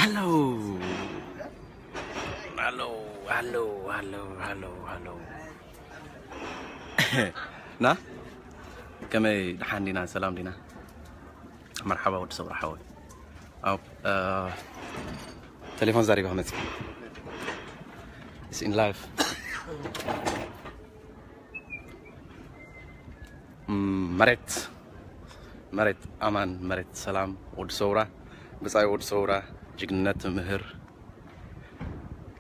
Hello. Hello, hello, hello, hello, hello. ና፣ ከመይ፣ ደሓን ዲና? ሰላም ዲና? መርሓባ ወዲ ሰብ ሓወይ። ኣብ፣ እ፣ ቴሌፎን ዛሪባ መጽእ። It's in life. ም፣ መሬት፣ መሬት ኣማን፣ መሬት ሰላም፣ ወዲ ሰውራ፣ ብጻይ ወዲ ሰውራ፣ ጅግንነት ትምህር፣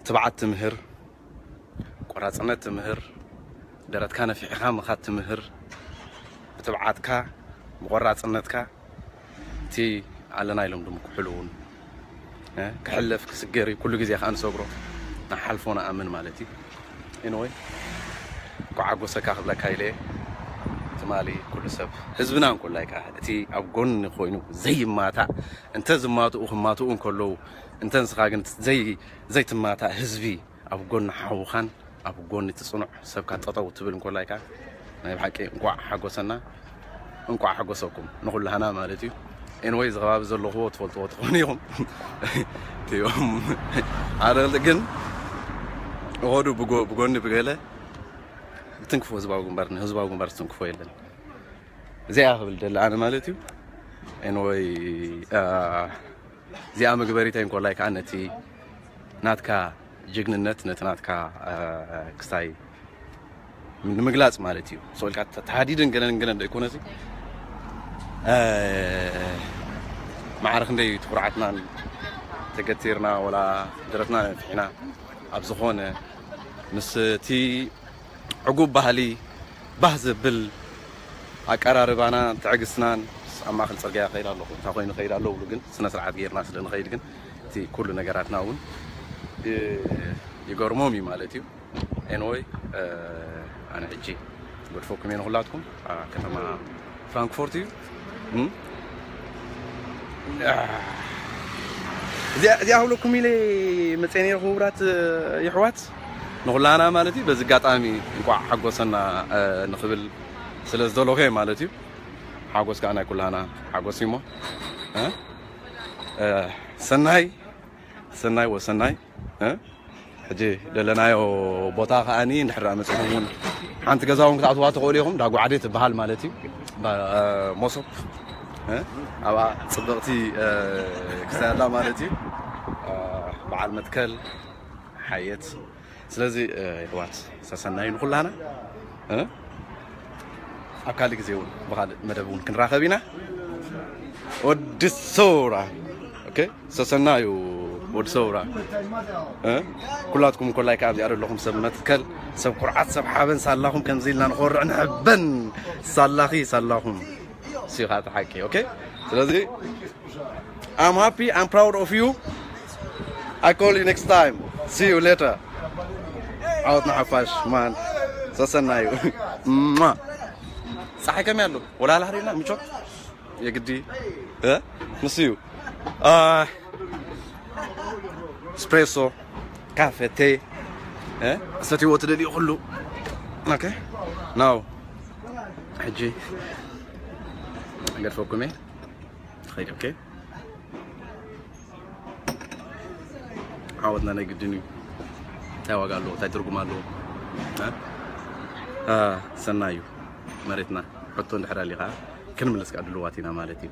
ትብዓት ትምህር፣ ቆራጽነት ትምህር፣ ደረትካ ነፊሕኻ ምኻድ ትምህር፣ ብትብዓትካ፣ ብቆራጽነትካ፣ እቲ ኣለና ኢሎም ድምክሕሉ እውን፣ እ፣ ክሕለፍ ክስገር እዩ። ኩሉ ግዜ ከኣ ንሰግሮ፣ ንሓልፎ ንኣምን ማለት እዩ። Anyway፣ እንኳዕ ሓጎሰካ ክብለካ ኢለ እየ። ትማሊ ኩሉ ሰብ፣ ህዝብና እንኮላይ ከኣ፣ እቲ ኣብ ጎኒ ኮይኑ ዘይማታእ፣ እንተ ዝማትኡ ክማትኡ እንከለዉ፣ እንተ ንስኻ ግን ዘይ-፣ ዘይትማታእ ህዝቢ፣ ኣብ ጎኒ ሓውኻን ኣብ ጎኒ እቲ ጽኑዕ ሰብካ ጠጠው ትብል እንኮላይ ከኣ፣ ናይ ብሓቂ እንኳዕ ሓጎሰና፣ እንኳዕ ሓጎሰኩም ንኹላህና ማለት እዩ። Anyway፣ እዚ ከባቢ ዘለኹዎ ትፈልጥዎ ትኾኑ ኢኹም። እቲኦም ሓደ ግን እኸዱ ብጎ-፣ ብጎኒ ብገለ ትንክፎ ህዝባዊ ግንባር፣ ህዝባዊ ግንባር ዝትንክፎ የለን። እዚኣ ክብል ደለ ኣነ ማለት እዩ። Anyway፣ አ፣ እዚኣ መግበሪተይ እንኮላይ ከኣ ነቲ ናትካ ጅግንነት፣ ነቲ ናትካ፣ አ፣ ክስታይ ንምግላጽ ማለት እዩ። So ኢልካ ተ-፣ ተሃዲድን ገለን ገለን ዶ ኣይኮነሲ፣ አ፣ ማዕረ ክንደይ ትኹርዓትናን ተገቲርና ወላ ደረትና ነፊሕና ኣብ ዝኾነ ምስ እቲ ዕጉብ ባህሊ፣ ባህ ዘብል ኣቀራርባና፣ ትዕግስትናን፣ ኣብ ማእከል ጽርግያ ከይድ ኣለኹ፣ እንታይ ኮይኑ ከይድ ኣለዉ ብሉ፣ ግን ስነ ስርዓት ጌርና ስለ ንኸይድ ግን እቲ ኩሉ ነገራትና እውን ይ-፣ ይገርሞም እዩ ማለት እዩ። Anyway፣ እ፣ ኣነ ሕጂ ገድፈኩም እየ ንኹላትኩም። ኣ፣ ከተማ ፍራንክፎርት እዩ። እም? ኣ፣ እዚኣ፣ እዚኣ ክብለኩም ኢለ መፅየ ነይረ ክቡራት፣ እ፣ የሕዋት፣ ንኹላና ማለት እዩ። በዚ ኣጋጣሚ እንኳዕ ሓጎሰና፣ እ፣ ንኽብል ስለ ዝደለኹ እየ ማለት እዩ። ሓጎስ ከዓ ናይ ኩላና ሓጎስ እዩ እሞ፣ እ፣ እ፣ ሰናይ፣ ሰናይ ወሰናይ፣ እ፣ ሕጂ ደለናዮ ቦታ ከኣኒ እንድሕር ደኣ መጺኹም እውን ሓንቲ ገዛ እውን ክትኣትዋ ትኽእሉ ኢኹም። ዳጉዓዴ ትበሃል ማለት እዩ። ባ-፣ እ፣ መሶብ፣ እ፣ ኣብኣ ጽብቕቲ፣ እ፣ ክስታይ ኣላ ማለት እዩ። እ፣ በዓል መትከል ሓየት። ስለዚ፣ እ፣ የሕዋት ሰሰናዩ ንኹላና፣ እ፣ ኣብ ካልእ ግዜ እውን ብኻልእ መደብ እውን ክንራኸብ ኢና። ወዲ ሰውራ። ኦኬ፣ ሰሰናዩ ወዲ ሰውራ። እ? ኩላትኩም ኮላይ ከኣ ኣብዚኣ ዘለኹም ሰብ መትከል፣ ሰብ ኩርዓት፣ ሰብ ሓበን፣ ሳላኹም ከምዚ ኢልና ንኾርዕ ንሕበን። ሳላኺ፣ ሳላኹም። እሱ ኢኻ እቲ ሓቂ፣ ኦኬ? ስለዚ፣ I'm happy, I'm proud of you. I call you next time. See you later. ዓወት ንሓፋሽ፣ ማን። ሰሰናዩ። ሟ። ፀሓይ ከመይ ኣሎ? ወላ ላህሪና፣ ምቾት? የግዲ፣ እ? ንሱ እዩ። አ፣ ኤስፕሬሶ፣ ካፌ፣ ቴ፣ እ? ሰትይዎ ትደልዩ ኩሉ። ኦኬ። ናው። ሕጂ ገድፈኩም እየ። ትኸይድ፣ ኦኬ። ዓወትና ናይ ግድን እዩ። እንታይ ዋጋ ኣለዎ? እንታይ ትርጉም ኣለዎ? እ? አ፣ ሰናይ እዩ። መሬትና ሕቶ እንድሕር ኣሊኻ ክንምልስ ከኣ ድልዋት ኢና ማለት እዩ።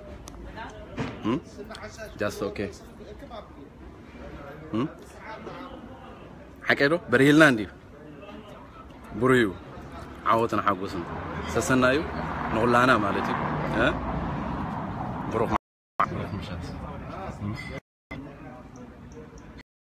እም? Just okay። እም? ሓቀይ ዶ? በሪሂልና እንድዩ። ብሩህ እዩ። ዓወትን ሓጎስን ሰሰናዩ ንኹላህና ማለት እዩ። እ? ብሩኽ